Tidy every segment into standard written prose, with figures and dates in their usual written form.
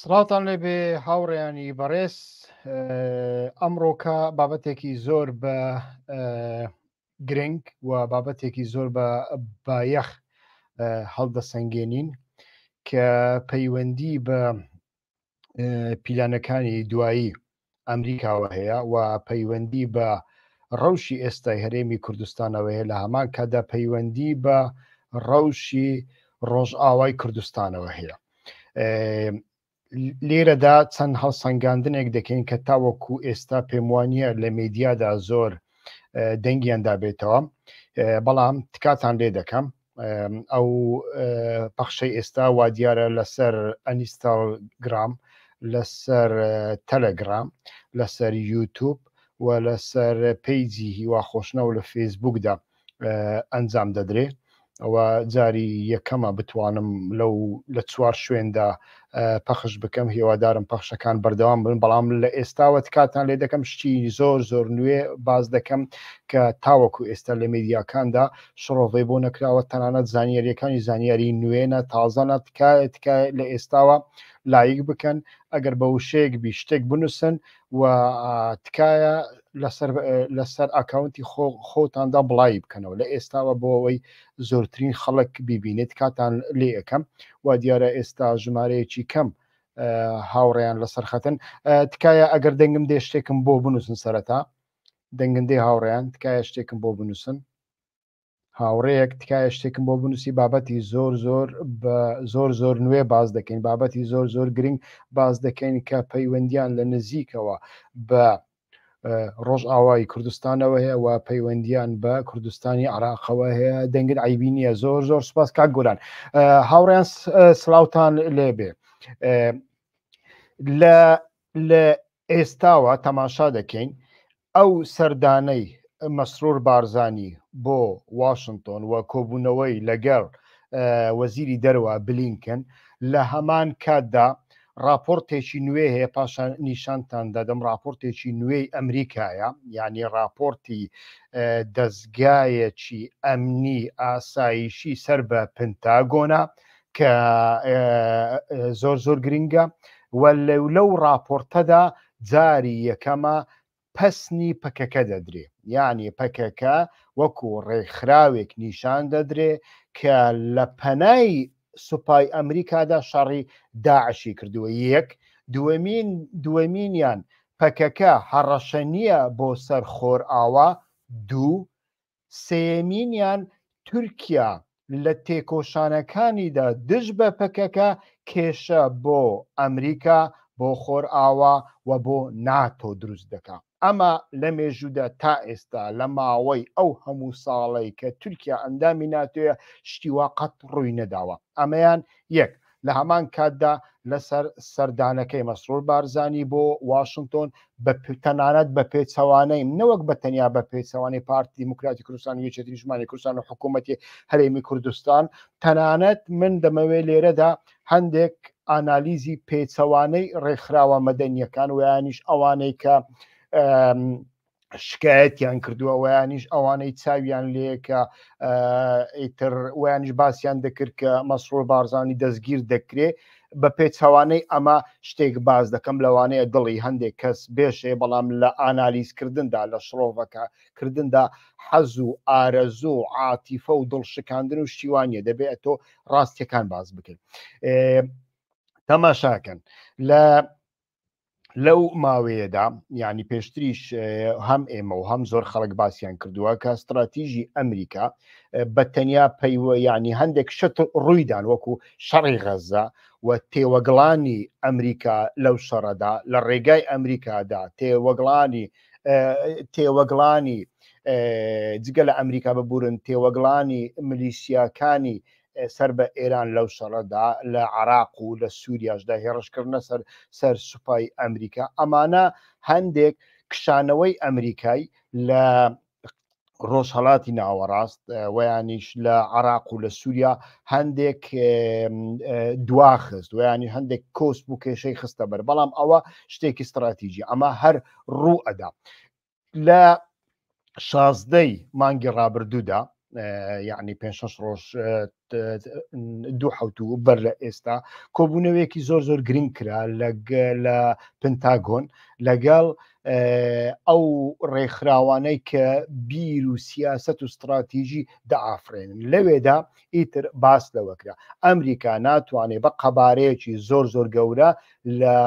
سڵاوتان لێبێ هاوڕێیانی بەڕێز ئەمڕۆکە بابەتێکی زۆر بە گرنگ و بابەتێکی زۆر بە بایەخ هەڵدەسەنگێنین کە پەیوەندی بە پیلانەکانی دوایی ئەمریکاوە هەیە و پەیوەندی بە ڕەوشی ئێستای هەرێمی کوردستانەوە هەیە لە هەمان کاتدا پەیوەندی بە ڕەوشی ڕۆژئاوای کوردستانەوە هەیە. لێرەدا چەند هەڵسەنگاندنێک دەکەین کە تاوەکو ئێستا پێم وانە لە میدیادا زۆر دەنگیان دابێتەوە بەڵام تکاتان لێ دەکەم ئەو پەخشەی ئێستا وا دیارە لەسەر ئەنیستاگرام لەسەر تەلەگرام لەسەر یوتوب و لەسەر پەیجی هیوا خۆشنەوە لە فەیسبوکدا ئەنجام دەدرێ ئەوە جاری یەکەمە بتوانم لەو لە چوار شوێندا پەخش بکەم هیوادارم پەخشەکان بەردەوام بن بەڵام لە ئێستاوە تکاتان لێ دەکەم شتی زۆر زۆر نوێ باز دەکەم کە تاوەکو ئێستا لە میدیاکاندا شڕۆڤەی بۆ نەکراوە تەنانەت زانیاریەکانی زانیاری نوێنە تازەنە تکایە تکایە لە ئێستاوە لایک بکەن ئەگەر بە وشەیەک بی شتێک بنووسن و تکایە لەسەر لەسەر ئاکاونتی خۆ خۆتاندا بڵاوی بکەنەوە لە ئێستاوە بۆ ئەوەی زۆرترین خەڵک بیبینێت کاتان لێ ئەەکەم و دیارە ئێستا ژمارەیەکی کەم هاوڕێیان لەسەر خەتن تکایە ئەگەر دەنگم دێ شتێکم بۆ بنووسن سەرەتا دەنگم دێ هاوڕێیان تکایە شتێکم بۆ بنووسن هاوڕێیەک تکایە شتێکم بۆ بنووسی بابەتی زۆر زۆر بە زۆر زۆر نوێ باز دەکەین بابەتی زۆر زۆر گرنگ باز دەکەین کە پەیوەندیان لە نزیکەوە بە ڕۆژئاوای کوردستانەوە هەیە و پەیوەندیان بە کوردستانی عراقەوە هەیە دەنگن عیبی نییە زۆر زۆر سپاس کاک گۆران هاوڕیان سلااوان لێبێ لە لە ئێستاوە تەماشا دەکەین ئەو سەردانەی مەسرور بارزانی بۆ واشنتۆن و کۆبوونەوەی لەگەڵ وەزیری دەرەوە بلینکن لە هەمان کاتدا راپۆرتێکی نوێ هەیە پاشان نیشانتان دەدەم راپۆرتێکی نوێی ئەمریکایە یعنی راپۆرتی دەستگایەکی ئەمنی ئاسایشی سەر بە پنتاگۆنا کە زۆر زۆر گرنگە و لەو راپۆرتەدا جاری یەکەمە پەسنی پەکەکە دەدرێ یعنی پەکەکە وەکو ڕێکخراوێک نیشان دەدرێ کە لە پەنای سوپای ئەمریکادا شەڕی داعشی کردووە یەک دووەمین دووەمینیان پەکەکە هەڕەشە نییە بۆ سەر خۆرئاوا دوو سێیەمینیان تورکیا لە تێکۆشانەکانیدا دژ بە پەکەکە کێشە بۆ ئەمریکا، بۆ خۆرئاوا و بۆ ناتۆ دروست دەکا. ئەمە لە مێژوودا تا ئێستا لە ماوەی ئەو هەموو ساڵەی کە تورکیا ئەندامی ناتۆیە شتی وا قەت ڕووی نەداوە. ئەمەیان یەک. لە هەمان کاتدا لەسەر سەردانەکەی مەسرور بارزانی بۆ واشنتۆن بە تەنانەت بە پێچەوانەی نەوەک بە تەنیا بە پێچەوانەی پارتی دیموکراتی کوردستان و یەکێتی نیشتمانی کوردستان و حکوومەتی هەرێمی کوردستان تەنانەت من دەمەوێت لێرەدا هەندێک ئانالیزی پێچەوانەی ڕێکخراوە مەدەنیەکان ویانیش ئەوانەی کە شکایەتیان کردووە ویانیش ئەوانەی چاویان لێ کە ئیتر ویانیش باسییان دەکرد کە مەسرور بارزانانی دەستگیر دەکرێ بە پێچەوانەی ئەمە شتێک باز دەکەم لەوانەیە دڵی هەندێک کەس بێشێ بەڵام لە ئانالیزکردندا لە شڕۆڤەکە کردندا حەز و ئارەزوو و عاتیفە و دڵ شکاندن و شتیوانە دەبێت تۆ ڕاستیەکان باز بکەیت تەماشاکەن لە لەو ماوەیەدا یعنی پێشتریش هەم ئێمە و هەم زۆر خەڵک باسییان کردووە کە استراتیژی ئەمریکا بە تەنیا پەیوە یعنی هەندێک شت ڕوویدان وەکو شەڕی غەزە و تێوەگڵانی ئەمریکا لەو شەڕەدا لە ڕێگای ئەمریکادا تێوەگڵانی تێوەگڵانی جگە لە ئەمریکا ببورن تێوەگڵانی ملیسیاکانی سەر بە ئێران لەو شەڕەدا لە عراق و لە سووریاشدا هێڕشکردنە سەر سەر سوپای ئەمریکا ئەمانە هەندێک کشانەوەی ئەمریکای لە ڕۆژهڵاتی ناوەڕاست ویانیش لە عراق و لە سووریا هەندێک دواخست ویانی هەندێک کۆسپ و کێشەی خستە بەر بەڵام ئەوە شتێکی استراتیژی ئەمە هەر ڕوو ئەدا لە شازدەی مانگی ڕابردوودا یعنی پێ شش ڕۆژ دوو حوتوو بەر لە ئێستا کۆبوونەوەیەکی زۆر زۆر گرنگ کرا لە پنتاگۆن لەگەڵ ئەو ڕێکخراوانەی کە بیر و سیاست و استراتیژی دەئافرێنن لەوێدا ئیتر باس لەوە کرا ئەمریکا ناتوانێت بە قەبارەیەکی زۆر زۆر گەورە لە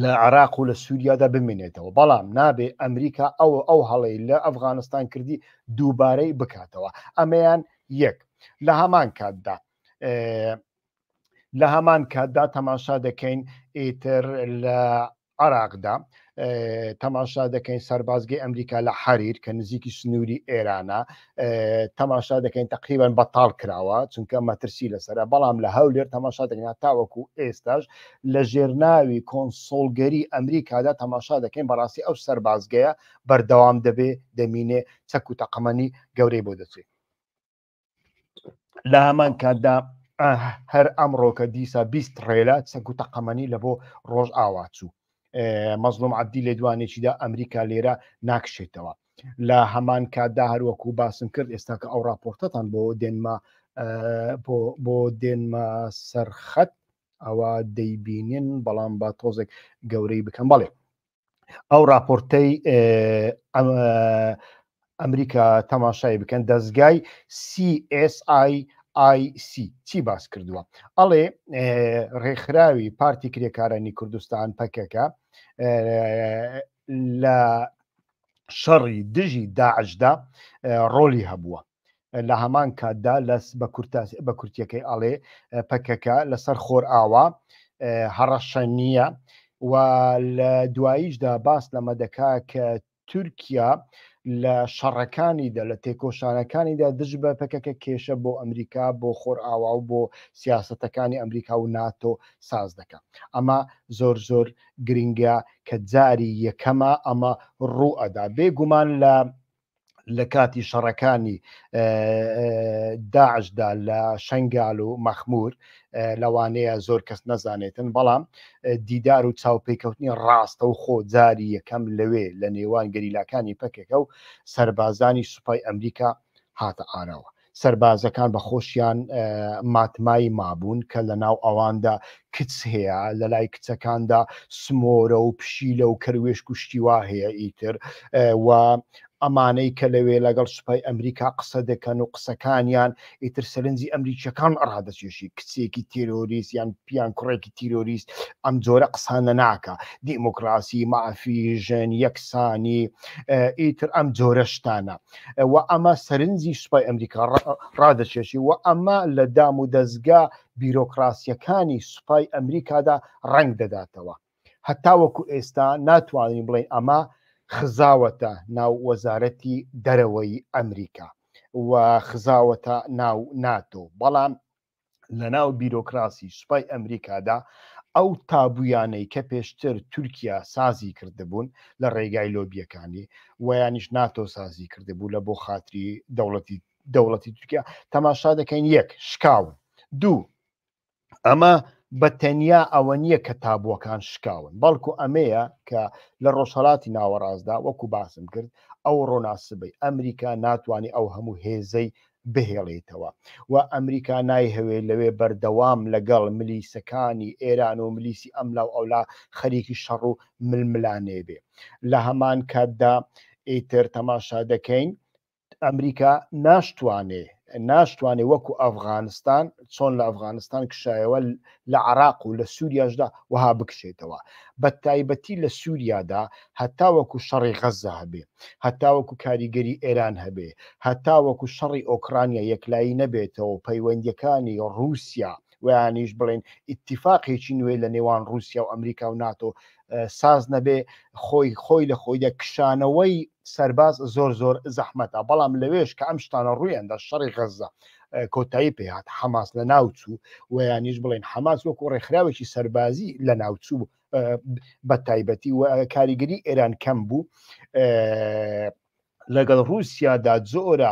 لە عراق و لە سووریادا بمێنێتەوە بەڵام نابێ ئەمریکا ئەو ئەو هەڵەی لە ئەفغانستان کردی دووبارەی بکاتەوە ئەمەیان یەک لە هەمان کاتدا لە هەمان کاتدا تەماشا دەکەین ئیتر لە عراقدا تەماشا دەکەین سەربازگەی ئەمریکا لە حەریر کە نزیکی سنووری ئێرانە تەماشا دەکەین تقریبان بەتاڵ کراوە چونکە مەترسی لەسرە بەڵام لە هەولێر تەماشا دەکەین تاوەکو ئێستاش لە ژێرناوی کۆنسۆڵگەری ئەمریکادا تەماشا دەکەین بەڕاستی ئەو سەربازگەیە بەردەوام دەبێ دەمینێ چەک و تەقەمەنی گەورەی بۆ دەچێت لە هەمان کاتدا هەر ئەمڕۆکە دیسا 20 ڕێلە چەک و تەقەمەنی لە بۆ ڕۆژ ئاوا چوو مەزلوم عبدی لێدوانێکیدا ئەمریکا لێرە ناکشێتەوە لە هەمان کاتدا هەروەکو باسم کرد ئێستا کە ئەو راپۆرتەتان بۆ دێنمە بۆ دێنمە سەرخەت ئەوە دەیبینن بەڵام با تۆزێک گەورەی بکەم بەڵێ ئەو راپۆرتەی ئەمریکا تەماشای بکەن دەستگای CSIIC چی باس کردووە ئەڵێ ڕێکخراوی پارتی کرێکارانی کوردستان پەکەکە لە شەڕی دژی داعشدا ڕۆلی هەبووە لە هەمان کاتدا لە بە کورتیەکەی ئەڵێ پەکەکە لەسەر خۆر ئاوا هەڕەشە نییە و لە دواییشدا باس لەمە دەکا کە تورکیا لە شەڕەکانیدا لە تێکۆشانەکانیدا دژ بە پەکەکە کێشە بۆ ئەمریکا بۆ خۆرئاوا و بۆ سیاسەتەکانی ئەمریکا و ناتۆ ساز دەکا ئەمە زۆر زۆر گرنگە کە جاری یەکەمە ئەمە ڕوو ئەدا بێگومان لە لە کاتی شەڕەکانی داعشدا لە شنگال و مەخمور لەوانەیە زۆر کەس نەزانێتن بەڵام دیدار و چاوپێکەوتنی ڕاستە و خۆ جاری یەکەم لەوێ لە نێوان گەریلاکانی پەکەکە و سەربازانی سوپای ئەمریکا هاتە ئاراوە. سەربازەکان بە خۆشیان ماتمایی مابوون کە لە ناو ئەواندا کچ هەیە لە لای کچەکاندا سمۆرە و پشیلە و کەروێشک و شتی وا هەیە ئیتر و ئەمانەی کە لەوێ لەگەڵ سوپای ئەمریکا قسە دەکەن و قسەکانیان ئیتر سەرنجی ئەمریکیەکان ڕادەچێشی کچێکی تیرۆریست یان پیان کوڕێکی تیرۆریست ئەم جۆرە قسانە ناکە دیموکراسی مافی ژن یەکسانی ئیتر ئەم جۆرە شتانە و ئەمە سەرنجی سوپای ئەمریکا ڕادەچێشی و ئەمە لە دام و دەستگا بیرۆکراسیەکانی سوپای ئەمریکادا ڕەنگ دەداتەوە هەتاوەکو ئێستا ناتوانین بڵێن ئەمە خزاوەتە ناو وەزارەتی دەرەوەی ئەمریکا و خزاوەتە ناو ناتۆ بەڵام لەناو بیرۆکراسی سوپای ئەمریکادا ئەو تابویانەی کە پێشتر تورکیا سازی کردبوون لە ڕێگای لۆبیەکانی ویانیش ناتۆ سازی کردبوو لە بۆ خاتری دەوڵەتی دەوڵەتی تورکیا تەماشا دەکەین یەک شکاون دوو ئەمە بە تەنیا ئەوە نییە کە تابووەکان شکاون بەڵکو ئەمەیە کە لە ڕۆژهەڵاتی ناوەڕاستدا وەکو باسم کرد ئەو ڕۆناسبەی ئەمریکا ناتوانێت ئەو هەموو هێزەی بهێڵێتەوە و ئەمریکا نایهەوێ لەوێ بەردەوام لەگەڵ ملیسەکانی ئێران و ملیسی ئەملا و ئەولا خەریکی شەڕ و ململانێ بێ لە هەمان کاتدا ئیتر تەماشا دەکەین ئەمریکا ناشتوانێ ناشتوانێ وەکو ئەفغانستان چۆن لە ئەفغانستان کشایەوە لە عراق و لە سووریاشدا وەها بکشێتەوە بە تایبەتی لە سووریادا هەتاوەکو شەڕی غەزە هەبێ هەتاوەکو کاریگەری ئێران هەبێ هەتاوەکو شەڕی ئۆکرانیا یەکلایی نەبێتەوە پەیوەندیەکانی ڕووسیا ویانیش بڵێن ئیتیفاقێکی نوێ لە نێوان رووسیا و ئەمریکا و ناتۆ ساز نەبێ خۆی خۆی لە خۆیدا کشانەوەی سەرباز زۆر زۆر زەحمەتە بەڵام لەوێش کە ئەم شتانە ڕوویاندا شەڕی غەزە کۆتایی پێهات حەماس لە ناوچوو ویانیش بڵێن حەماس وەکو ڕێکخراوێکی سەربازی لە ناوچوو بە تایبەتی و کاریگەری ئێران کەم بوو لەگەڵ رووسیادا جۆرە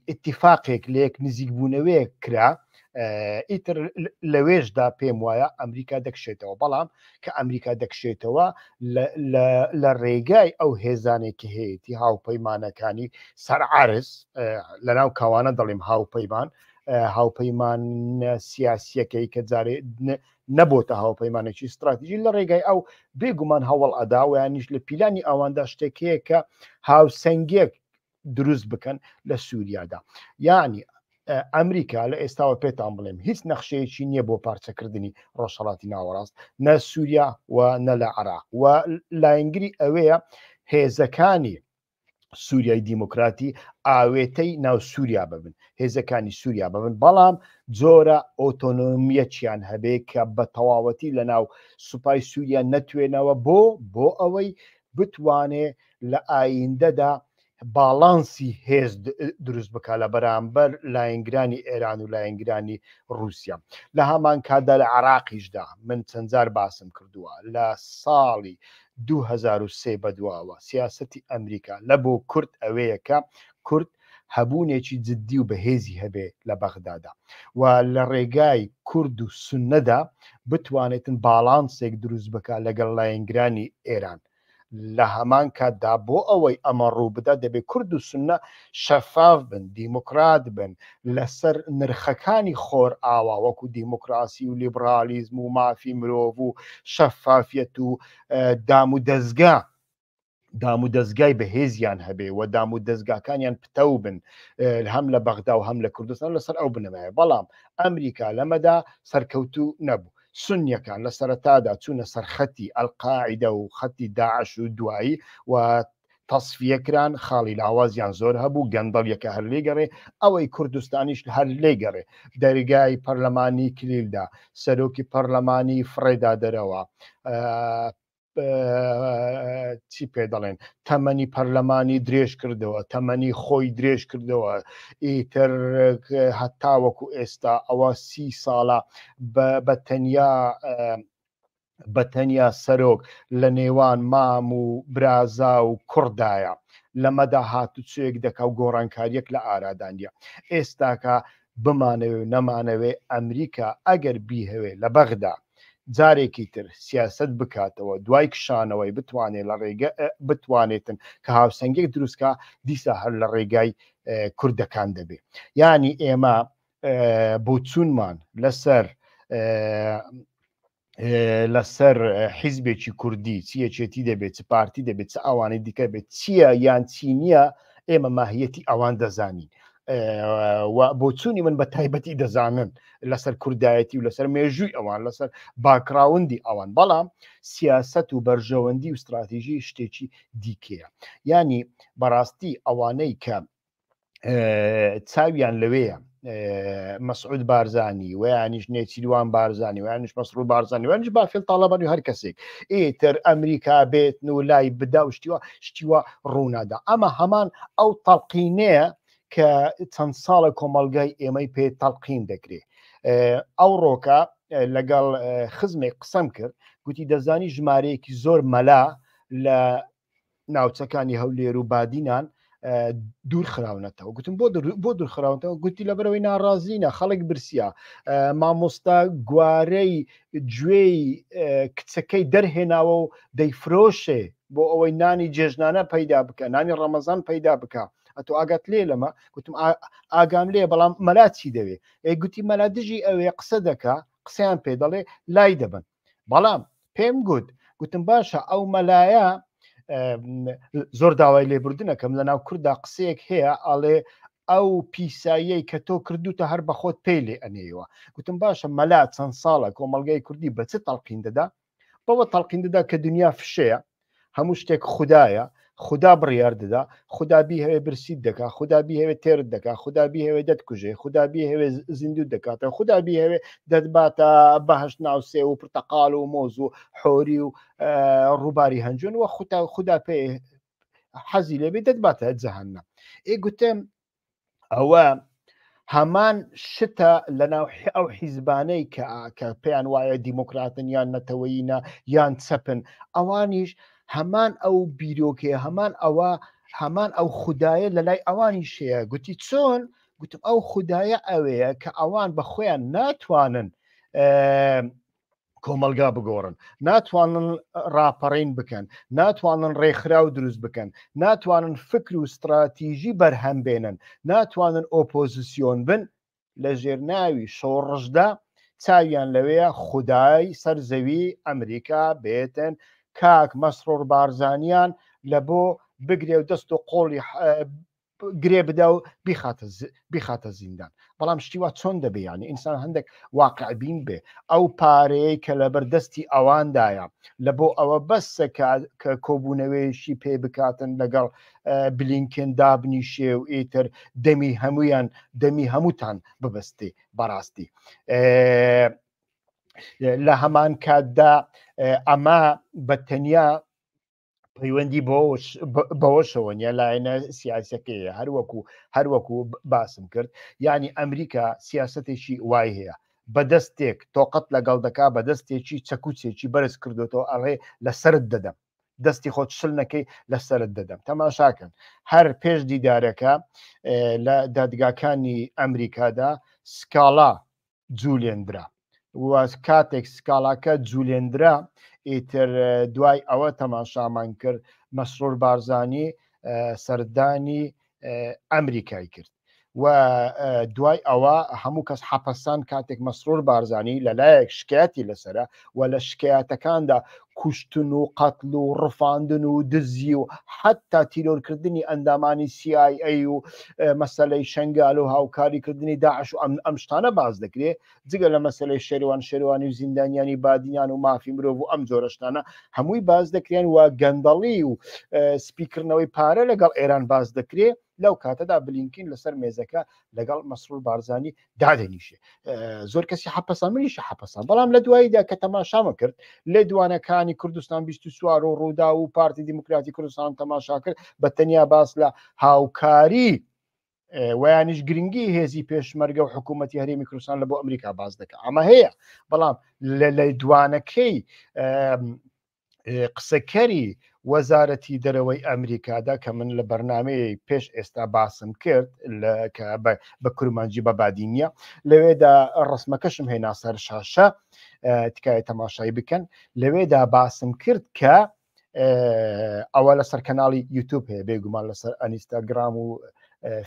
ئیتیفاقێک لە یەک نزیکبوونەوەیەک کرا. ئیتر لەوێشدا پێم وایە ئەمریکا دەکشێتەوە، بەڵام کە ئەمریکا دەکشێتەوە لە ڕێگای ئەو هێزانێک کە هەیەی هاوپەیمانەکانی سەر عرز لەناو کاوانە دەڵێم هاوپەیمان، هاوپەیمان سیاسیەکەی کە جارێ نەبۆتە هاوپەیمانێکی استراتیژی، لە ڕێگای ئەو بێگومان هەوڵ ئەدا ویانیش لە پیلانی ئەواندا شتێک هەیە کە هاوسەنگێک دروست بکەن لە سووریادا. یعنی ئەمریکا لە ئێستاوە پێتان بڵێم هیچ نەخشەیەکی نییە بۆ پارچەکردنی ڕۆژهەڵاتی ناوەڕاست، نە سووریا و نە لە عراق، و لایەنگری ئەوەیە هێزەکانی سووریای دیموکراتی ئاوێتەی ناو سووریا ببن، هێزەکانی سووریا ببن، بەڵام جۆرە ئۆتۆنۆمیەکیان هەبێ کە بە تەواوەتی لە ناو سوپای سووریا نەتوێنەوە، بۆ ئەوەی بتوانێ لە ئایندەدا باڵانسی هێز دروست بکە لە بەرامبەر لایەنگرانی ئێران و لایەنگرانی رووسیا. لە هەمان کاتدا لە عراقیشدا من چەندجار باسم کردووە لە ساڵی 2003 بەدواوە سیاسەتی ئەمریکا لە بۆ کورد ئەوەیە کە کورد هەبوونێکی جددی و بەهێزی هەبێ لە بەغدادا و لە ڕێگای کورد و سوننەدا بتوانێتن باڵانسێک دروست بکە لەگەڵ لایەنگرانی ئێران. لە هەمان کاتدا بۆ ئەوەی ئەمە ڕوو بدات دەبێت کورد و سوننە شەفاف بن، دیموکرات بن، لەسەر نرخەکانی خۆرئاوا وەکو دیموکراسی و لیبرالیزم و مافی مرۆڤ و شەفافیەت و دام و دەزگا دام و دەزگای بەهێزیان هەبێ و دام و دەزگاکانیان پتەو بن هەم لە بەغدا و هەم لە کوردستان لەسەر ئەو بنەمایە. بەڵام ئەمریکا لەمەدا سەرکەوتوو نەبوو. سونیەکان لە سەرەتادا چوونە سەر خەتی ئەلقاعیدە و خەتی داعش و دوایی و تەسفیە کران، خاڵی لاوازیان زۆر هەبوو، گەندەڵیەکە هەر لێ گەڕێ، ئەوەی کوردستانیش هەر لێ گەڕێ، دەرگای پەرلەمانی کلیلدا، سەرۆکی پەرلەمانی فڕێدا دەرەوە، چی پێ دەڵێن، تەمەنی پەرلەمانی درێژ کردەوە، تەمەنی خۆی درێژ کردەوە، ئیتر هەتاوەکو ئێستا ئەوە 30 ساڵە بە تەنیا بە تەنیا سەرۆک لە نێوان مام و برازا و کوڕدایە، لەمەدا هاتوچۆیەک دەکا و گۆڕانکاریەک لە ئارادانە. ئێستاکە بمانەوێ و نەمانەوێ ئەمریکا ئەگەر بیهەوێ لە بەغدا جارێکی تر سیاسەت بکاتەوە دوای کشانەوەی بتوانێت لە ڕێگە بتوانێتن کە هاوسەنگێک دروستکا، دیسا هەر لە ڕێگای کوردەکان دەبێ. یعنی ئێمە بۆچوونمان لەسەر لەسەر حیزبێکی کوردی، چ یەکێتی دەبێت چ پارتی دەبێت چ ئەوانەی دیکە بێت، چییە یان چی نییە، ئێمە ماهیەتی ئەوان دەزانین و بۆچوونی من بە تایبەتی دەزانن لەسەر کوردایەتی و لەسەر مێژووی ئەوان، لەسەر باکراوندی ئەوان، بەڵام سیاست و بەرژەوەندی و استراتیژی شتێکی دیکەیە. ینی بەڕاستی ئەوانەی کە چاویان لەوەیە مەسعود بارزانی ویانیش نێچیروان بارزانی ویانیش مەسرور بارزانی ویانیش بافێل تاڵەبانی و هەر کەسێک ئیتر ئەمریکا بێت و لای بدا و شتیوە شتیوە ڕوونادا. ئەمە هەمان ئەو تەڵقینەیە کە چەند ساڵە کۆمەلگای ئێمەی پێ تەڵقین دەکرێت. ئەو ڕۆکە لەگەڵ خزمێک قسەم کرد، گوتی دەزانی ژمارەیەکی زۆر مەلا لە ناوچەکانی هەولێر و بادینان دوور خراونەتەوە. گوتم بۆ دوور خراونەتەوە؟ گوتی لەبەرەوەی ناڕازینە، خەڵک برسیە، مامۆستا گوارەی گوێی کچەکەی دەرهێناوە و دەیفرۆشێ بۆ ئەوەی نانی جێژنانە پەیدا بکە، نانی ڕەمەزان پەیدا بکە. ئەتۆ ئاگات لێ لەمە؟ گوتم ئاگام لێ، بەڵام مەلا چی دەوێ؟ گوتی مەلا دژی ئەوێ قسە دەکا، قسەیان پێ دەڵێ لای دەبن. بەڵام پێم گوت، گوتم باشە ئەو مەلایە زۆر داوای لێبوردنەکەم، لە ناو کووردا قسەیەک هەیە ئاڵێ ئەو پیساییەی کە تۆ کردوتە هەر بەخۆت پێی لێ ئەنێیەوە. گوتم باشە مەلا چەند ساڵە کۆمەلگای کوردی بە چ تەڵقین دەدا؟ بەوە تەڵقین دەدا کە دنیا فشەیە، هەموو شتێک خودایە، خودا بڕیار دەدا، خودا بیهەوێ برسیت دەکا، خودا بیهەوێ تێرت دەکا، خودا بیهەوێ دەتکوژێ، خودا بیهەوێ زیندوو دەکاتەوە، خودا بیهەوێ دەتباتە بەهەشت ناو سێو و پرتەقاڵ و مۆز و حۆری و ڕووباری هەنجوون و خودا پێ حەزی لێبێ دەتباتە جەهەنەم. ئێ گوتم ئەوە هەمان شتە لەناو ئەو حیزبانەی کە پێیان وایە دیموکراتن یان نەتەوەیینە یان چەپن، ئەوانیش هەمان ئەو بیرۆکەیە، هەمان ئەوە، هەمان ئەو خودایە لە لای ئەوانیش هەیە. گوتی چۆن؟ گوتم ئەو خودایە ئەوەیە کە ئەوان بە خۆیان ناتوانن کۆمەلگا بگۆڕن، ناتوانن ڕاپەڕین بکەن، ناتوانن ڕێکخراو دروست بکەن، ناتوانن فکر و ستراتیژی بەرهەم بێنن، ناتوانن ئۆپۆزیسیۆن بن، لە ژێر ناوی شۆڕشدا چاویان لەوەیە خودای سەر زەوی ئەمریکا بێتن کاک مەسرور بارزانیان لە بۆ بگرێ و دەست و قۆڵی گرێ بدا و بیخاتە زیندان. بەڵام شتی وا چۆن دەبێ؟ یعنی ئینسان هەندێک واقعبین بێ. ئەو پارەیە کە لەبەر دەستی ئەواندایە لە بۆ ئەوە بەسە کە کۆبوونەوەیەکی پێ بکاتن لەگەڵ بلینکن دابنیشێ و ئیتر دەمی هەمویان دەمی هەمووتان ببەستێ. بەڕاستی لە هەمان کاتدا ئەمە بە تەنیا پەیوەندی بەوەشەوە نیە لایەنە سیاسەکەیە، هەروەکو باسم کرد، یعنی ئەمریکا سیاستێکی وای هەیە، بەدەستێک تۆقەت لەگەڵ دەکا، بەدەستێکی چەکوچێکی بەرز کردوێتەوە ئەڵێ لەسرت دەدەم، دەستی خۆت شل نەکەی لەسرت دەدەم. تەماشاکەن هەر پێش دیدارەکە لە دادگاکانی ئەمریکادا سکاڵا جولێندرا و کاتێک سکاڵاکە جولێندرا ئیتر دوای ئەوە تەماشامان کرد مەسرور بارزانی سەردانی ئەمریکای کرد و دوای ئەوە هەموو کەس حەپەسان کاتێک مەسرور بارزانی لەلایەک شکایەتی لەسرە و لە شکایەتەکاندا کوشتن و قەتل و ڕفاندن و دزی و حتا تیرۆرکردنی ئەندامانی CIA و مەسەلەی شنگال و هاوکاریکردنی داعش و ئەم شتانە باز دەکرێت، جگە لە مەسەلەی شێروان شێروانی و زیندانیانی بادینان و مافی مرۆڤ و ئەم جۆرە شتانە هەمووی باز دەکرێن و گەندەڵی و سپیکردنەوەی پارە لەگەڵ ئێران باز دەکرێت. لەو کاتەدا بلینکین لەسەر مێزەکە لەگەڵ مەسرور بارزانی دادەنیشێ. زۆر کەسی حەپەسان، منیش حەپەسان. بەڵام لە دواییدا کە تەماشامە کرد لێدوانەکانی کوردستان 24 و ڕوودا و پارتی دیموکراتی کوردستان تەماشا کرد، بە تەنیا باس لە هاوکاری ویانیش گرنگی هێزی پێشمەرگە و حکوومەتتی هەرێمی کوردستان لە بۆ ئەمریکا باز دەکە. ئەمە هەیە، بەڵام لە لێدوانەکەی قسەکەری وەزارەتی دەرەوەی ئەمریکادا کە من لە بەرنمەیە پێش ئێستا باسم کرد کە بە کورمانجی بە بادینیە، لەوێدا ڕسمەکەشم هێنا سەر شاشە، تکایە تەماشای بکەن. لەوێدا باسم کرد کە ئەوە لەسەر کەناڵی یوتوب هەیە، بێگومان لەسەر ئەنیستاگرام و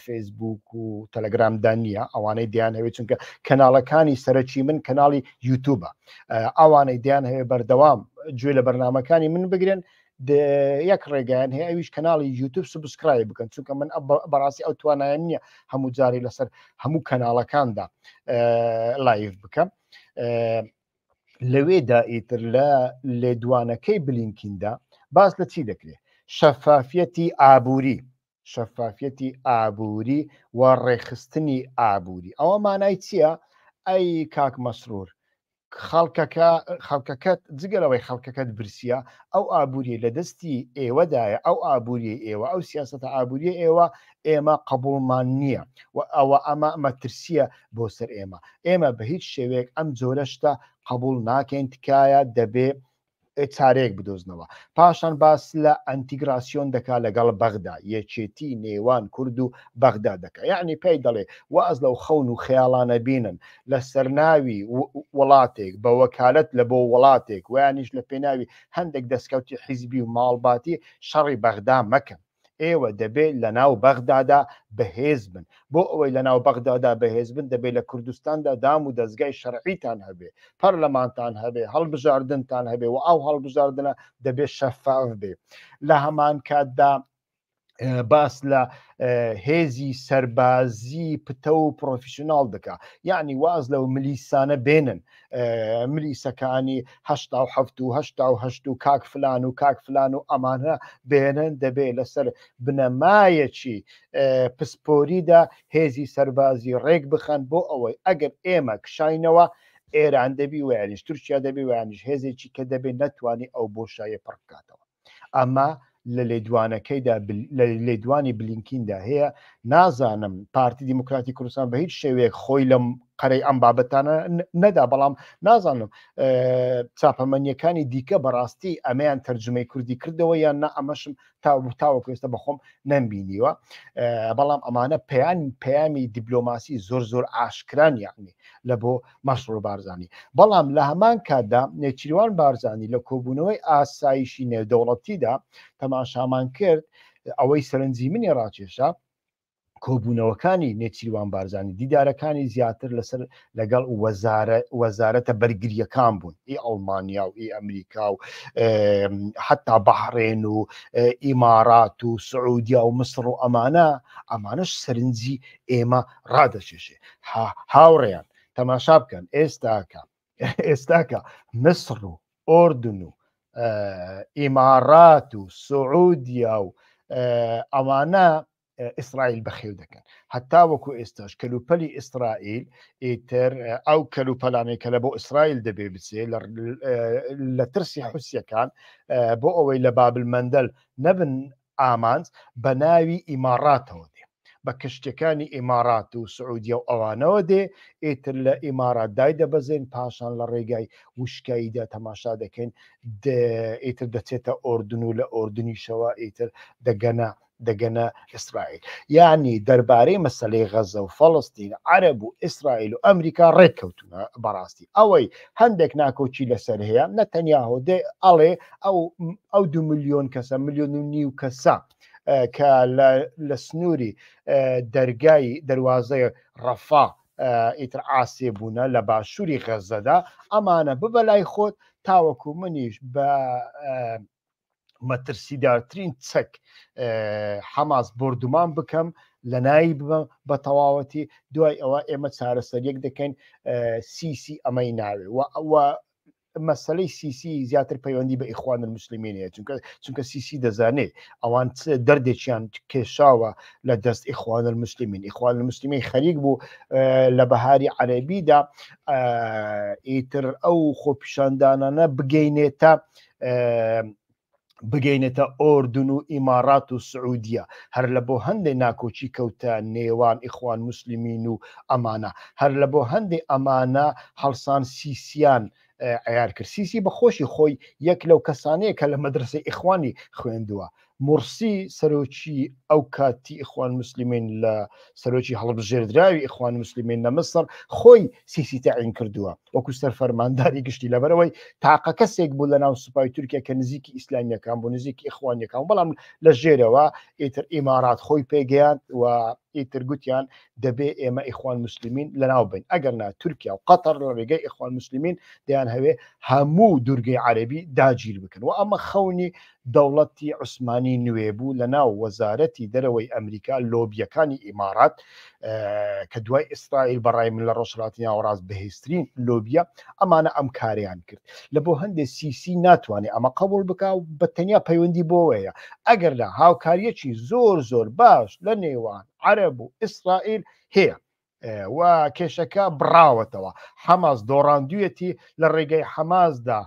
فەیسبوک و تەلەگرامدا نییە. ئەوانەی دیان هەوێت، چونکە کەناڵەکانی سەرەکی من کەناڵی یوتوبە، ئەوانەی دیان هەیە بەردەوام گوێ لە بەرنمەکانی من بگرن یەک ڕێگایان هەیە، ئەویش کەناڵی یوتوب subscribe بکەن، چونکە من بەڕاستی ئەو توانایان نییە هەموو جاری لەسەر هەموو کەناڵەکاندا live بکەم. لەوێدا ئیتر لە لێدوانەکەی بلینکیندا باس لە چی دەکرێت؟ شەفافیەتی ئابووری، شەفافیەتی ئابووری و ڕێکخستنی ئابووری. ئەوە مانای چییە؟ ئەی کاک مەسرور، خەڵکەکە خەڵکەکەت جگەلەوەی خەڵکەکەت برسیە، ئەو ئابووری لە دەستی ئێوەدایە، ئەو ئابووری ئێوە، ئەو سیاستە ئابووری ئێوە ئێمە قبوڵمان نییە و ئەوە ئەمە مەترسیە بۆ سەر ئێمە. ئێمە بە هیچ شێوەیەک ئەم جۆرە شتە قبوڵ ناکەین، تکایە دەبێ چارەیەک بدۆزنەوە. پاشان باس لە ئەنتیگراسیۆن دەکا لەگەڵ بەغدا، یەکێتی نێوان کورد و بەغدا دەکا. یعنی پێی دەڵێ واز لەو خەون و خەیاڵانە بینن لە سەرناوی وڵاتێک بە وەکالەت لە بۆ وڵاتێک ویانیش لە پێناوی هەندێک دەستکەوتی حیزبی و ماڵباتی شەڕی بەغدا مەکەن. ئێوە دەبێت لە ناو بەغدادا بەهێز بن. بۆ ئەوەی لە ناو بەغدادا بەهێز بن دەبێت لە کوردستاندا دام و دەزگای شەرعیتان هەبێ، پەرلەمانتان هەبێ، هەڵبژاردنتان هەبێ و ئەو هەڵبژاردنە دەبێت شەفاف بێ. لە هەمان کاتدا باس لە هێزی سەربازی پتە و پرۆفیسیۆناڵ دەکا، یعنی واز لەو ملیسانە بێنن، ملیسەکانی 87 و 88 و کاک فلان و کاک فلان و ئەمانە بێنن. دەبێ لەسەر بنەمایەکی پسپۆریدا هێزی سەربازی ڕێک بخەن بۆ ئەوەی ئەگەر ئێمە کشاینەوە ئێران دەبی ویانیش تورکیا دەبی ویانیش هێزێکی کە دەبێت نەتوانی ئەو بۆشایە پڕ بکاتەوە. ئەمە لە لێدوانەکەیدا لە لێدوانی بلینکیندا هەیە. نازانم پارتی دیموکراتی کوردستان بە هیچ شێوەیەک خۆی لەم قەرەی ئەم بابەتانە نەدا، بەڵام نازانم چاپەمەنیەکانی دیکە بەڕاستی ئەمەیان تەرجمەی کوردی کردەوە یان نا، ئەمەشم تاوەکو ئێستا بەخۆم نەمبینیوە. بەڵام ئەمانە پەیان پەیامی دیبلۆماسی زۆر زۆر ئاشکران یعنی لە بۆ مەسرور بارزانی. بەڵام لە هەمان کاتدا نێچیروان بارزانی لە کۆبوونەوەی ئاسایشی نێودەوڵەتیدا تەماشامان کرد، ئەوەی سەرنجی منی ڕاکێشا کۆبوونەوەکانی نێچیروان بارزانی، دیدارەکانی زیاتر لەسەر لەگەڵ وەزارە وەزارەتە بەرگریەکان بوون، ئی ئەڵمانیا و ئی ئەمریکا و حتا بەحرێن و ئیمارات و سعودیا و مسڕ و ئەمانە، ئەمانەش سەرنجی ئێمە ڕادەکێشێ. هاوڕێیان تەماشا بکەن ئێستاکە ئێستاکە مسڕ و ئۆردن و ئیمارات و سعودیا و ئەوانە ئیسرائیل بەخێو دەکەن. هەتا وەکو ئێستاش کەلوپەلی ئیسرائیل، ئیتر ئەو کەلوپەلانەی کە لە بۆ ئیسرائیل دەبێ بچێ لە ترسی حوسیەکان بۆ ئەوەی لە بابل مەندەل نەبن ئامانج، بە ناوی ئیماڕاتەوە دێ، بە کەشتیەکانی ئیمارات و سعودیە و ئەوانەوە دێ، ئیتر لە ئیمارات دایدەبەزێن، پاشان لە ڕێگای وشکاییدا تەماشا دەکەین ئیتر دەچێتە ئۆردن و لە ئۆردنیشەوە ئیتر دەگەنە دەگەنە ئیسرائیل. یعنی دەربارەی مەسەلەی غەزە و فەڵەستین عەرەب و ئیسرائیل و ئەمریکا ڕێککەوتونە. بەڕاستی ئەوەی هەندێک ناکۆکی لەسەر هەیە، نەتەنیاهۆ دێ ئەڵێ ئەو 2 ملیۆن کەسە، ملیۆن و نیو کەسە کە لە سنووری دەرگای دەروازەی ڕەفا ئیتر عاسێ بوونە لە باشووری غەزەدا، ئەمانە ببە لای خۆت تاوەکو منیش بە مەترسیدارترین چەک حەماس بۆردومان بکەم، لە ناوی ببەم بە تەواوەتی، دوای ئەوە ئێمە چارەسەریەک دەکەین. سیسی ئەمەی ناوێ و مەسلەی سیسی زیاتر پەیوەندی بە ئیخوان المسلمین هەیە، چونکە سیسی دەزانێ ئەوان دەردێکیان کێشاوە لە دەست ئیخوان المسلمین. ئیخوان المسلمین خەریک بوو لە بەهاری عەرەبیدا ئیتر ئەو خۆپیشاندانانە بگەینێتە ئۆردن و ئیمارات و سعودیە. هەر لە بۆ هەندێ ناکۆکی کەوتە نێوان ئیخوان موسلمین و ئەمانە، هەر لە بۆ هەندێ ئەمانە هەڵسان سیسیان عیار کرد. سیسی بە خۆشی خۆی یەک لەو کەسانەیە کە لە مەدرسەی ئیخوانی خوێندووە. مورسی سەرۆکی ئەو کاتی ئیخوان موسلمین، لە سەرۆکی هەڵبژێردراوی ئیخوان موسلمین لە میسر، خۆی سیسی تەعین کردووە وەکو سەرفەرمانداری گشتی، لەبەرەوەی تاقە کەسێک بوو لە ناو سوپای تورکیا کە نزیکی ئیسلامیەکان بوو، نزیکی ئیخوانیەکان. بەڵام لە ژێرەوە ئیتر ئیمارات خۆی پێگەیاند و ئیتر گوتیان دەبێ ئێمە ئیخوان موسلمین لەناو بین، ئەگەر نا تورکیا و قەتەر لە ڕێگەی ئیخوان موسلمین دەیان هەوێ هەموو دوورگەی عەربی داگیر بکەن. و ئەمە خەونی دەوڵەتی عوسمانی نوێ بوو لە ناو وەزارەتی دەرەوەی ئەمریکا، لۆبیەکانی ئیمارات کە دوای ئیسرائیل بەڕای من لە ڕۆژهەڵاتی ناوەڕاست بەهێزترین لۆبیە، ئەمانە ئەم کاریان کرد. لە بۆ هەندێک سیسی ناتوانێت ئەمە قبول بکا و بە تەنیا پەیوەندی بۆوەیە، ئەگەر لە هاوکاریەکی زۆر زۆر باش لە نێوان عەرەب و ئیسرائیل هەیە و کێشەکە بڕاوەتەوە، حەماس دۆڕاندویەتی، لە ڕێگەی حەماسدا،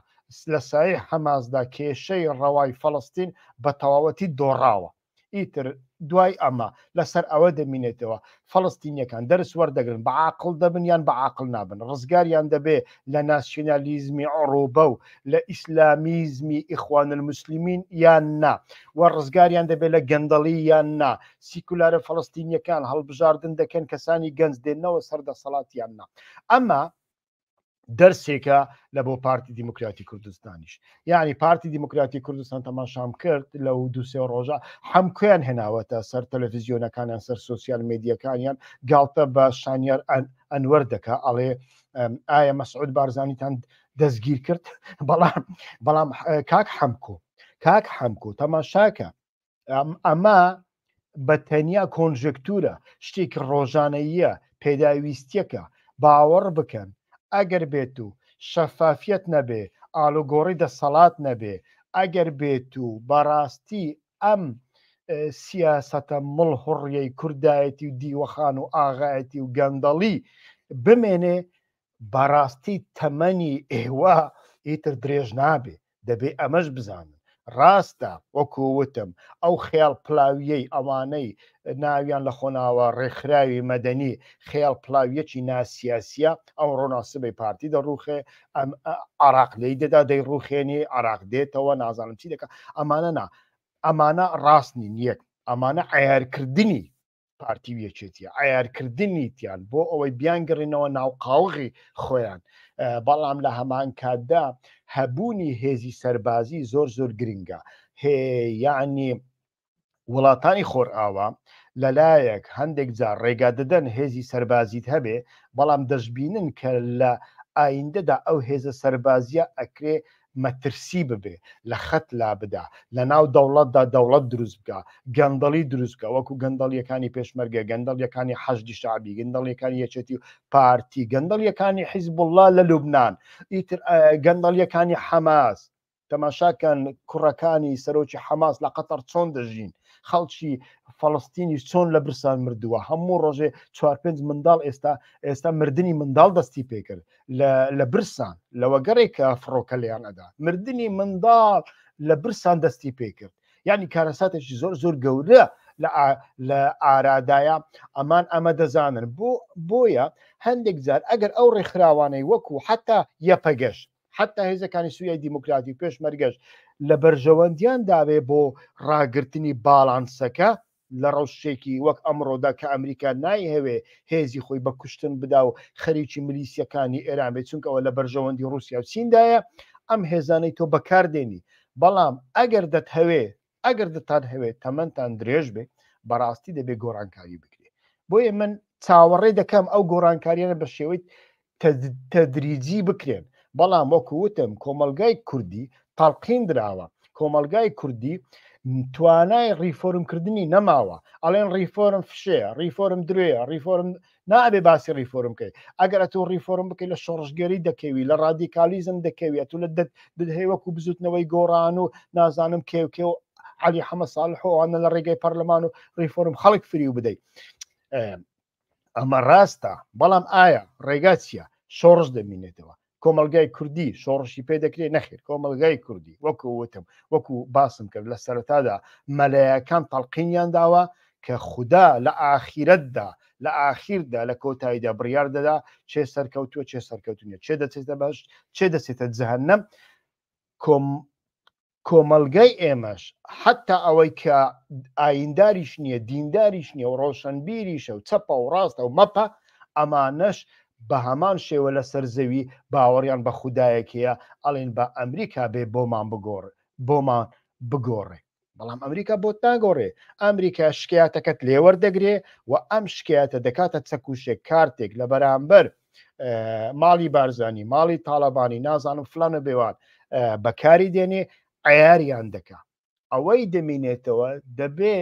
لە سایەی حەماسدا کێشەی ڕەوای فەڵەستین بە تەواوەتی دۆڕاوە. ئیتر دوای ئەمە لەسەر ئەوە دەمینێتەوە فەڵەستینیەکان دەرس وەردەگرن، بە عاقڵ دەبن یان بە عاقڵ نابن، ڕزگاریان دەبێ لە ناسیۆنالیزمی عڕوبە و لە ئیسلامیزمی ئیخوان المسلمین یان نا، و ڕزگاریان دەبێت لە گەندەڵی یان نا، سیکولارە فەڵەستینیەکان هەڵبژاردن دەکەن، کەسانی گەنج دێنەوە سەر دەسەڵات یان نا. ئەمە دەرسێکە لە بۆ پارتی دیموکراتی کوردستانیش. یعنی پارتی دیموکراتی کوردستان تەماشام کرد لەو دوو سێ ڕۆژە حەمکویان هێناوەتە سەر تەلەڤیزیۆنەکانیان، سەر سۆسیال میدیەکانیان، گاڵتە بە شانیار ئەنوەر دەکا، ئەڵێ ئایا مەسعود بارزانیتان دەستگیر کرد؟ بەڵام کاک حەمکۆ، کاک حەمکۆ تەماشاکە، ئەمە بە تەنیا کۆنژێکتورە، شتێکی ڕۆژانەییە، پێداویستیەکە. باوەڕ بکەن ئەگەر بێت و شەفافیەت نەبێ، ئالوگۆڕی دەسەڵات نەبێ، ئەگەر بێت و بەڕاستی ئەم سیاسەتە مڵهوڕیەی کوردایەتی و دیوەخان و ئاغایەتی و گەندەڵی بمێنێ، بەڕاستی تەمەنی ئێوە ئیتر درێژ نابێ. دەبێ ئەمەش بزانن. ڕاستە وەکو وتم ئەو خێڵ پلاویەی ئەوانەی ناویان لە خۆناوە ڕێکخراوی مەدەنی خێڵ پلاویەکی ناسیاسیە ئەمڕۆ ناسبەی پارتی دەڕوخێ ئەم عراق لی دەدا دەیڕوخێنی عراق دێتەوە نازانم چی دەکە ئەمانە نا ئەمانە ڕاست نین یەک ئەمانە عیارکردنی پارتی و یەکێتیە عیارکردنیتیان بۆ ئەوەی بیانگەڕینەوە ناو قاوغی خۆیان بەڵام لە هەمان کاتدا هەبوونی هێزی سەربازی زۆر زۆر گرنگە هێ یعنی وڵاتانی خۆرئاوا لەلایەک هەندێک جار ڕێگا دەدەن هێزی سەربازیت هەبێ بەڵام دەشبینن کە لە ئایندەدا ئەو هێزە سەربازیە ئەکرێ مەترسی ببێ لە خەت لابدا لە ناو دەوڵەتدا دەوڵەت دروست بکا گەندەڵی دروست بکا وەکو گەندەڵیەکانی پێشمەرگە گەندەڵیەکانی حەشدی شەعبی گەندەڵیەکانی یەکێتی و پارتی گەندەڵیەکانی حیزبوڵڵا لە لوبناان ئیتر گەندەڵیەکانی حەماس تەماشاکەن کوڕەکانی سەرۆکی حەماس لە قەتەر چۆن دەژین خەڵکی فەڵستینی چۆن لە برسان مردووە هەموو ڕۆژێ چوار پێنج منداڵ ئێستا ئێستا مردنی منداڵ دەستی پێکرد لە برسان لەوە گەڕێک کە فڕۆکە لێیان ئەدا مردنی منداڵ لە برسان دەستی پێکرد یعنی کارەساتێکی زۆر زۆر گەورە لە ئارادایە ئەمان ئەمە دەزانن بۆ بۆیە هەندێک جار ئەگەر ئەو ڕێکخراوانەی وەکو حتا یەپەگەش حتا هێزەکانی سوریای دیموکراتی و پێشمەرگەش لە بەرژەوەندیان دابێ بۆ ڕاگرتنی باڵانسەکە لە ڕەوشێکی وەک ئەمڕۆدا کە ئەمریکا نایهەوێ هێزی خۆی بە کوشتن بدا و خەریکی ملیسیەکانی ئێران بێت چونکە ئەوە لە بەرژەوەندی ڕووسیا و چیندایە ئەم هێزانەی تۆ بەکاردێنی بەڵام ئەگەر دەتهەوێ ئەگەر دەتانهەوێت تەمەنتان درێژ بێ بەڕاستی دەبێ گۆڕانکاری بکرێ بۆیە من چاوەڕێ دەکەم ئەو گۆڕانکاریانە بە شێوەی تەدریجی بکرێن بەڵام وەکو وتم کۆمەلگای کوردی تەڵقین دراوە کۆمەلگای کوردی توانای ڕیفۆرمکردنی نەماوە ئەڵێن ڕیفۆرم فشەیە ڕیفۆرم درێە ڕیفۆرم نابێ باسی ڕیفۆرم بکەی ئەگەر ئەتۆ ڕیفۆرم بکەی لە شۆڕشگێری دەکەوی لە ڕادیکالیزم دەکەوی ئەتو لە دەهەی وەکو بزوتنەوەی گۆڕان و نازانم کێو کێو علی حەمە ساڵح و ئەوانە لە ڕێگەی پەرلەمان و ڕیفۆرم خەڵک فریو بدەیت ئەمە ڕاستە بەڵام ئایا ڕێگا چییە شۆڕش دەمینێتەوە کۆمەڵگای کوردی شۆڕشی پێ دەکرێت نەخێر کۆمەڵگای کوردی وەکو وتم وەکو باسم کرد لە سەرەتادا مەلایەکان تەڵقینیان داوە کە خودا لە ئاخیرەتدا لە ئاخیردا لە کۆتاییدا بڕیار دەدا چێ سەرکەوتووە چێ سەرکەوتنیە چێ دەچێتە بەش چێ دەچێتە جەهەنەم کۆم کۆمەڵگای ئێمەش حەتا ئەوەی کە ئاینداریش نییە دینداریش نییە و ڕۆشنبیریشە و چەپە و ڕاستە و مەپە ئەمانەش بە هەمان شێوە لەسەر زەوی باوەڕیان بە خودایەک هەیە ئەڵێن بە ئەمریکا بێ بۆمان بگۆڕ بۆمان بگۆڕێ بەڵام ئەمریکا بۆت ناگۆڕێ ئەمریکا شکایەتەکەت لێوەردەگرێ و ئەم شکایەتە دەکاتە چەکوشێک کارتێک لە بەرامبەر ماڵی بارزانی ماڵی تاالبانی نازانم فلان و بێوان بەکاری دێنێ عیاریان دەکا ئەوەی دەمینێتەوە دەبێ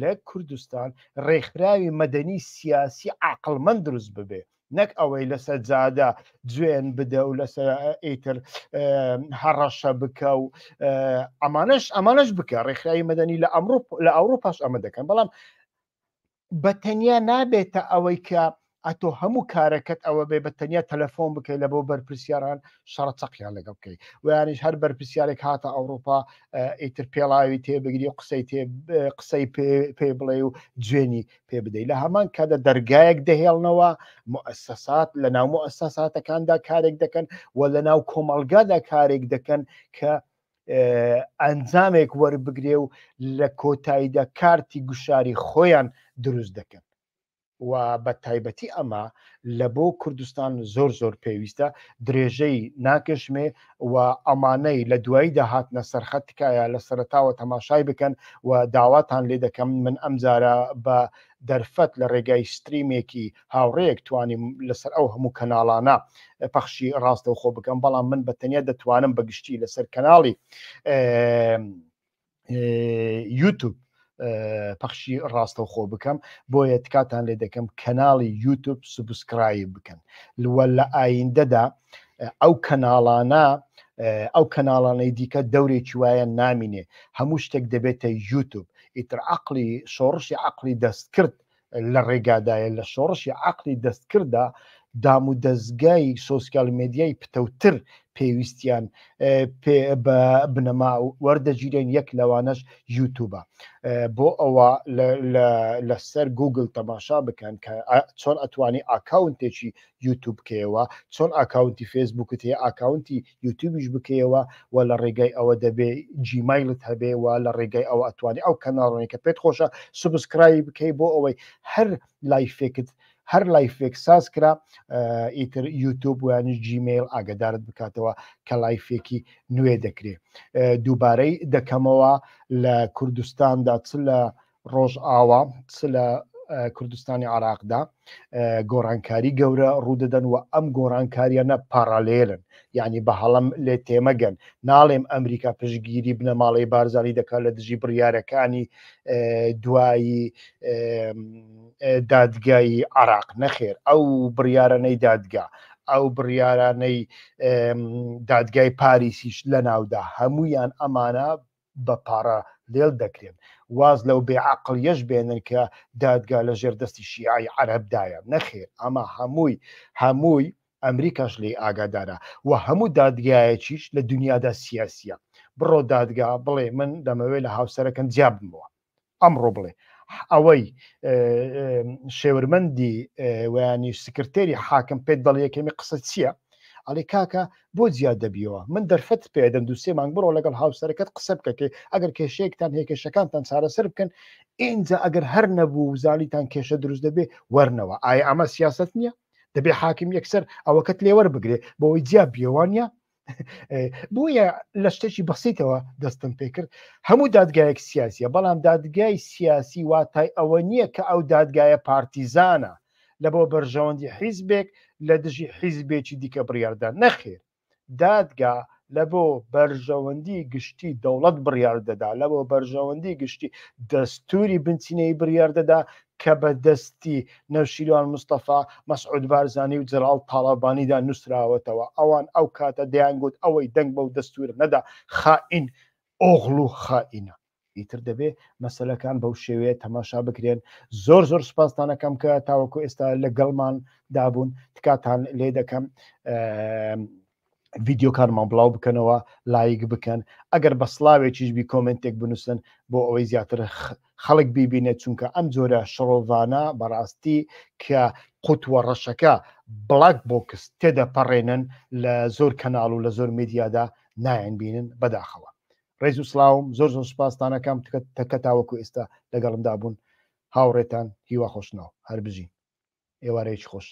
لە کوردستان ڕێکخراوی مەدەنی سیاسی عقلمەند دروست ببێ نەک ئەوەی لەسەر جادە جوێن بدە و لەسەر ئیتر هەڕەشە بکە و ئەمانش ئەمانش بکە ڕێکخراوی مەدەنی لە ئەمڕۆ لە ئەوروپاش ئەمە دەکەن بەڵام بە تەنیا نابێتە ئەوەی کە ئەتۆ هەموو کارەکەت ئەوە بێ بە تەنیا تەلەفۆن بکەیت لە بۆ بەرپرسیاران شەڕە چەقیان لەگەڵ بکەیت ویانیش هەر بەرپرسیارێک هاتە ئەوروپا ئیتر پێڵاوی تێبگری و قسەی تێ قسەی پێ بڵێ و جوێنی پێ بدەیت لە هەمان کاتدا دەرگایەک دەهێڵنەوە مؤسسات لە ناو مؤسساتەکاندا کارێک دەکەن و لە ناو کۆمەڵگادا کارێک دەکەن کە ئەنجامێک وەربگرێ و لە کۆتاییدا کارتی گوشاری خۆیان دروست دەکەن و بە تایبەتی ئەمە لە بۆ کوردستان زۆر زۆر پێویستە درێژەی ناکەشمێ و ئەمانەی لە دواییدا هاتنە سەرخەت تکایە لە سەرەتاوە تەماشای بکەن و داواتان لێ دەکەم من ئەمجارە بە دەرفەت لە ڕێگای ستریمێکی هاوڕێیەک توانیم لەسەر ئەو هەموو کەناڵانە پەخشی ڕاستەوخۆ بکەم بەڵام من بە تەنیا دەتوانم بە گشتی لەسەر کەناڵی یوتوب پەخشی ڕاستەوخۆ بکەم بۆیە تکاتان لێ دەکەم کەناڵی یوتوب subscribe بکەن لوە لە ئایندەدا ئەو کەناڵانە ئەو کەناڵانەی دیکە دەورێکی وایە نامینێ هەموو شتێک دەبێتە یوتوب ئیتر عقلی شۆڕشی عقلی دەستکرد لە ڕێگادایە لە شۆڕشی عقلی دەستکردا. دام و دەزگای سۆسیال مێدیای پتەوتر پێویستیان پێ بە بنەما وەردەگیرێن یەک لەوانەش یوتوبە بۆ ئەوە لەسەر گوگل تەماشا بکەن کە چۆن ئەتوانی ئاکاونتێکی یوتوب بکەیەوە چۆن ئاکاونتی فێسبوکت هەیە ئاکاونتی یوتیوبیش بکەیەوە و لە ڕێگای ئەوە دەبێ جیمایلت هەبێ و لە ڕێگای ئەوە ئەتوانی ئەو کەناڵانەی کە پێت خۆشە subscribe بکەی بۆ ئەوەی هەر لایفێکت هەر لایفێک ساز کرا ئیتر یوتوب ویانیش جیمەیل ئاگدارت بکاتەوە کە لایفێکی نوێ دەکرێ دووبارەی دەکەمەوە لە کوردستاندا چ لە ڕۆژئاوا چ لە کوردستانی عراقدا گۆڕانکاری گەورە ڕوودەدەن و ئەم گۆڕانکاریانە پاڕالێلن یعنی بە هەڵم لێ تێمەگەن ناڵێم ئەمریکا پشتگیری بنەماڵەی بارزانی دەکات لە دژی بڕیارەکانی دوایی دادگای عراق نەخێر ئەو بڕیارانەی دادگا ئەو بڕیارانەی دادگای پاریسیش لە ناودا هەمویان ئەمانە بە پارە لێل دەکرێن واز لەو بێ عەقڵیەش بێنن کە دادگا لە ژێر دەستی شیعەی عەرەبدایە نەخێر ئەمە هەمووی هەمووی ئەمریکاش لێی ئاگادارە و هەموو دادگایەکیش لە دنیادا سیاسیە بڕۆ دادگا بڵێ من دەمەوێت لە هاوسەرەکەم جیا بمەوە ئەمڕۆ بڵێ ئەوەی شێورمەندی ویانی سکرتێری حاکم پێت دەڵێ یەکەمی قسە چییە؟ ئەڵێ کاکە بۆ جیا دەبیەوە من دەرفەت پێدەم دو سێ مانگ بڕۆ لەگەڵ هاوسەرەکەت قسە بکە کە ئەگەر کێشەیەکتان هەیە کێشەکانتان چارەسەر بکەن ئینجا ئەگەر هەر نەبوو زانیتان کێشە دروست دەبێ وەرنەوە ئایا ئەمە سیاست نییە دەبێ حاکم یەکسەر ئەوەکەت لێوەر بگرێ بۆی جیا بیەوانە بۆیە لە شتێکی بەسیتەوە دەستم پێکرد هەموو دادگایەک سیاسیە بەڵام دادگای سیاسی واتای ئەوە نییە کە ئەو دادگایە پارتیزانە لە بۆ بەرژەوەندی حیزبێک لە دژی حیزبێکی دیکە بڕیاردا نەخێر دادگا لە بۆ بەرژەوەندی گشتی دەوڵەت بڕیار دەدا لە بۆ بەرژەوەندی گشتی دەستوری بنچینەی بڕیار دەدا کە بە دەستی نەوشیروان مستەفا، مەسعود بارزانی و جەلال تاڵەبانیدا نووسراوەتەوە، ئەوان ئەو کاتە دەیانگوت ئەوەی دەنگ بەو دەستوورە نەدا خائین ئۆغڵو خائینە. ئیتر دەبێ مەسەلەکان بەو شێوەیە تەماشا بکرێن. زۆر زۆر سوپاستان ئەکەم کە تاوەکو ئێستا لەگەڵمان دابوون، تکاتان لێ دەکەم ڤیدیۆکانمان بڵاو بکەنەوە لایک بکەن ئەگەر بە سڵاوێکیش بی کۆمنتێک بنووسن بۆ ئەوەی زیاتر خەڵک بیبینێت چونکە ئەم جۆرە شڕۆڤانە بەڕاستی کە قوتوە ڕەشەکە black box تێدەپەڕێنن لە زۆر کەناڵ و لە زۆر میدیادا نایەن بینن بەداخەوە ڕێز و سلااوم زۆر زۆر سپاستانەکەم تکە تاوەکو ئێستا لەگەڵمدا بوون هاوڕێتان هیوا خۆشناو هەر بژین ئێوارەیەکی خۆش.